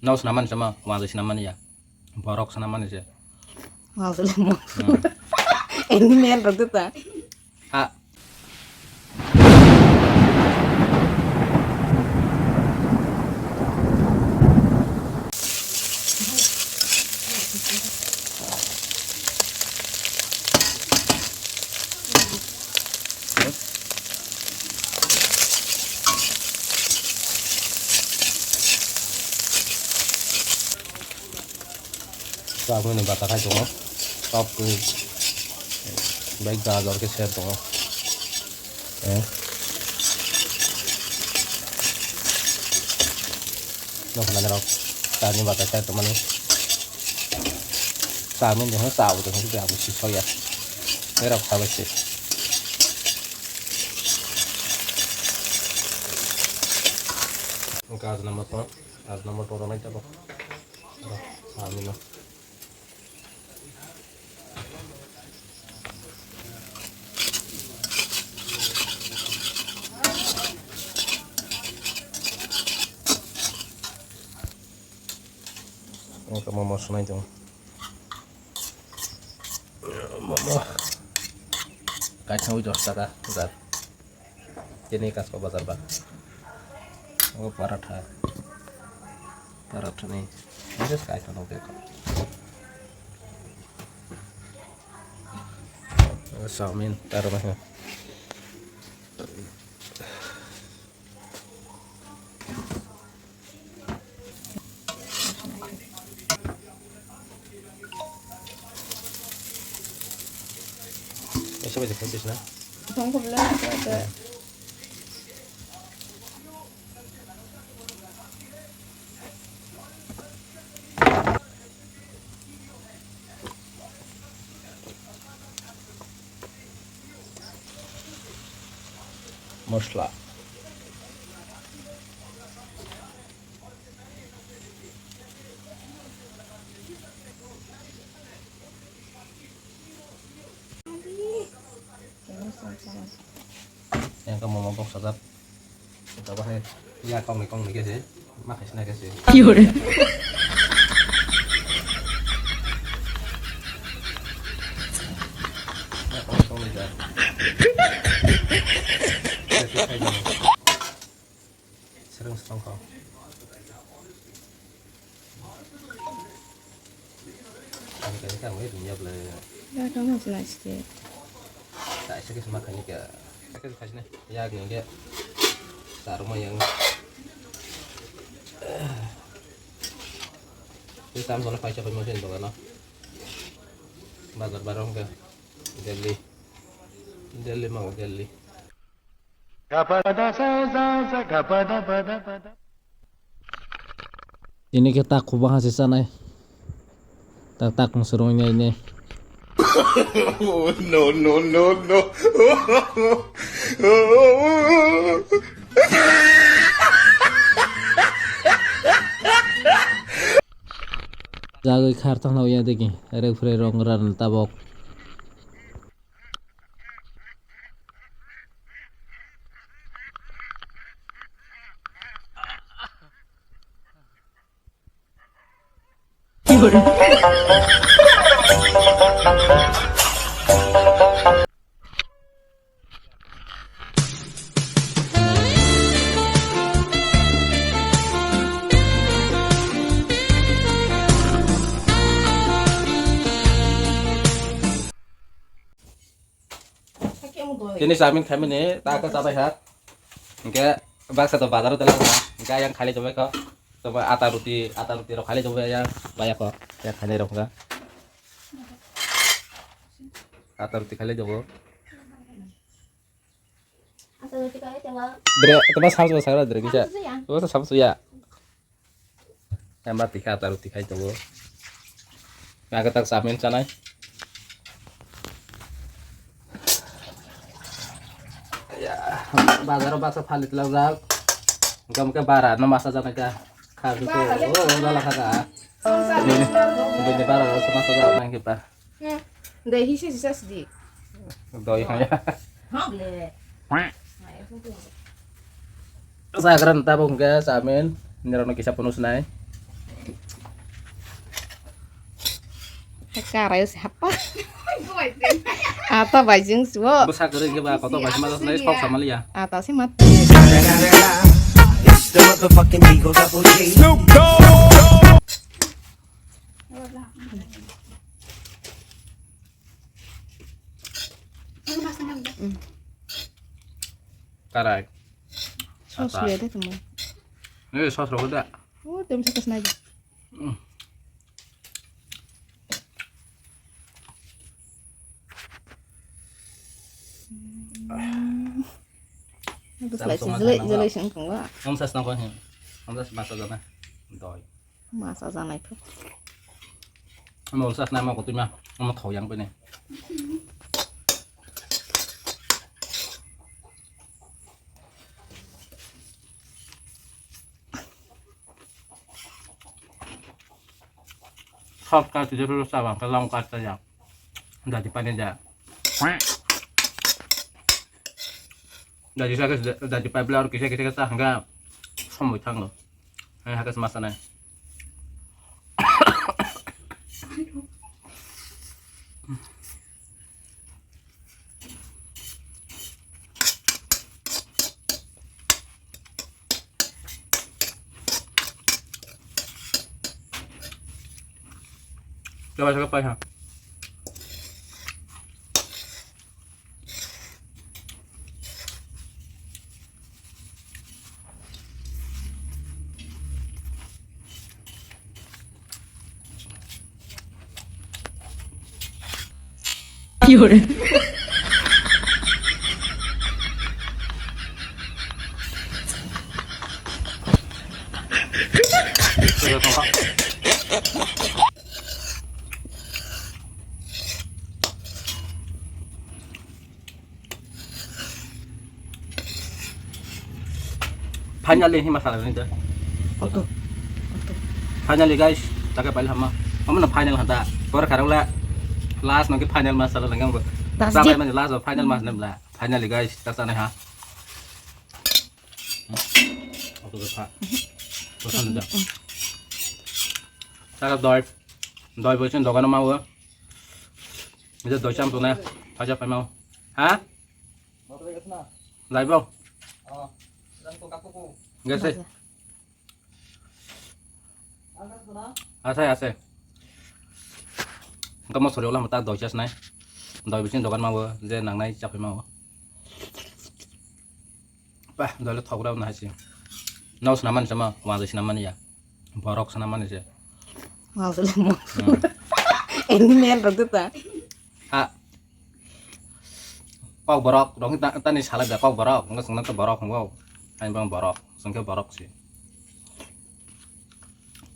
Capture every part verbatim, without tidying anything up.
No, swnam mani se ma, wanjwi swnam mani ya. Borok swnam mani se. Wanjwi le mo. Hmm. Animal rok ta. Ha. Chakmani bata khai tongo. Tok twi bai gajor khe ser tongo. Eh. Nokna norok chani bata khai tongmani. Chakmani jeng cha bo jeng khe abo si soya. Norok khabai se. Gaj number four, gaj number four nai tabo. Ro, sami no. Ang tamo moso nai tong. Momo. Kaisa ui dos taka, jar. Tini Kasko bazar ba. O paratha. Paratha ni. Ini kaisa no beko. O chowmin, taro ma. Esa bai khaisna. Thong khum la, la, la. Mosla. Yang ka momo box sajak. Tabuk hai ya kong ni kong ni khe se ma khaisna khe se. Kiyore. Ya kong ni kong ni ja. Serang serang kau. Kami kami kami dunia bela. Ya kamu jelas ke. Tak saya ke semakan ni ke. Saya ke kasih ni. Ya gini dia. Sarung yang. Ini tam soalnya paisa paisa masih itu kan. Bazar barang ke. Delhi. Delhi mau Delhi. Ini khe tak khubang ha se chanai. Tak tak mung se rwngwi nai ne. Oh, no, no, no, no. Jagwi khar thangna uya degi. Rek phre rong ran tabok. Tini chowmin khaimani ta khe chabai ha. Hinkhe baksa to bazar o tela ha. Hinkhe ayang khalai chabai kho. Chabai ata ruti, ata ruti rok khalai chabai ayang. Baya kho. Ya khainai rok kha. Ata ruti khalai chabai. Bre, tama samsa sakra dre kisa. Tama samsa ya. Yang ba tikha taru tikhai tongo. Yang ketak samin sanai. Ya, bazar o baksa phalit langjak. Engka mungkin bara no masa jana ka. Kha ko. Oh, dala kha ka. Bini, bini bara no masa jana nang kita. Hmm. Dei hise sisa sidi. Doi haya. Hok le. Sakran tabuk hwnkhe chowmin, nirokno kisa phunuk swnai. Karai se hapa. Ata bai jing suo. Bwsa kwrwi khe ba kotor bai se ma jasnai sok samaliya. Ata se mat. Karai. Sos liya de tamo. Eh, sos rok da. Oh, tem sa kasnai. Bwslai se jelai jelai se wngkha ba. Amsa snam kha hin. Amsa masa jana. Doi. Masa janai kha. Amsa snam ma kotui ma. Ama thau yang pene. Sab ka twi jero sa bang ka long ka ta ya. Dadi pani da. Dadi sa ka dadi pa bla kisa kisa ka sa hanga. Somoi thango. Hai hakas masana. Coba saya pakai ha. Finally, hima salai ni da. Auto. Auto. Finally, guys, taka pail hama. Hama na final hata. Por karang la last nang final mas salai nang. Last final mas nem la. Finally, guys, ta sana ha. Auto ka. Taka doi. Doi boy sen dogan ma. Ida doi cham tu na. Aja pa mau. Ha? Laibo. Gese. Asai asai. Engka mo sori ola mata doi chas nai. Doi bisin dogan ma bo je nang nai chapai ma bo. Bah, dole thogra na hasi. Nau sinaman sama, wajai sinaman ya. Borok sinaman se. Wajai mo. Ini men rok ta. Ha. Kok borok, dong ta tani salai da kok borok, engka sengna ta borok ngo. Ani bang borok, sengke borok si.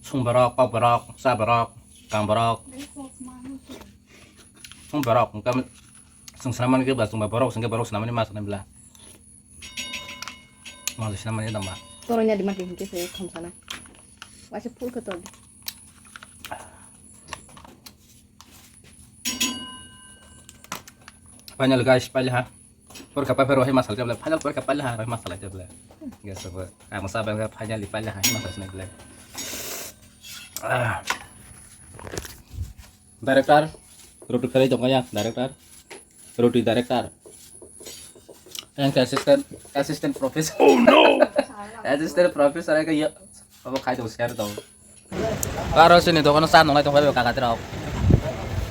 Sung borok, kok borok, sa borok, kang borok. Sung borok, engka sung sinaman ke ba sung ba borok, sengke borok sinaman ma sanaim bla. Wajai sinaman ya damba. Toro nya di mati hingke se kham sana. Wajai full ke toro. Final guys, paila ha. Porikha paipha rohai masal table. Final porikha paila ha rohai masal table. Guys, so ang sa ba finally paila ha masal table. Ah. Director, roti khalai tong ya, director. Roti director. Yang ke assistant, assistant professor. Oh no. Assistant professor ke ya. Abo khai tong share tong. Aro sini dokan sa nonglai tong bai kaka tirok.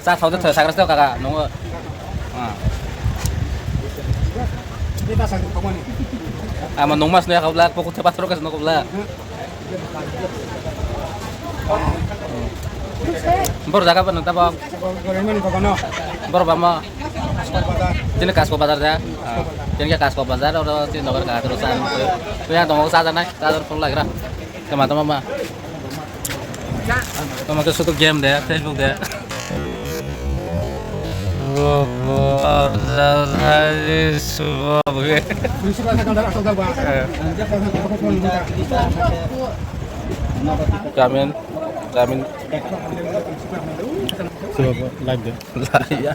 Sa thok de thok sakra thok kaka nongo. Ah. Ama nongmas ne kabla pokok te pathor kas nokobla. Bor jaga pa nang tabok. Bor bama. Tini Kasko bazar ya. Tini Kasko bazar oro tini nogar ka terus an. Kuya dong sa janai, sa tor phone lagra. Tama tama ma. Tama ke sutu game de, Facebook de. Jamin, jamin. Coba live de. Live ya.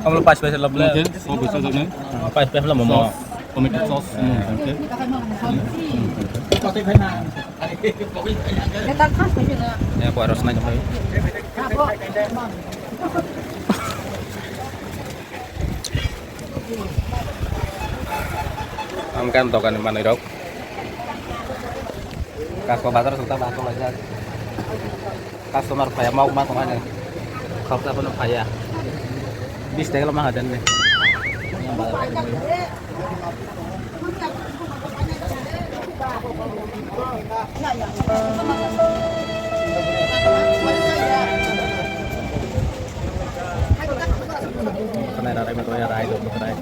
Kamu lepas pasal lah. Mungkin mau bisa jawabnya. Pas pas lah mau. Tomato sauce. Hmm, oke. Ya, aku harus naik kembali. Ang kan dokan ni manwi rok. Kasko bazar sota ba ko bazar. Customer phaya mau ma tong ani. Khoksa phano phaya. Bis taka lo ma hadan ni. Kanai rarai ma to ya rai do rai.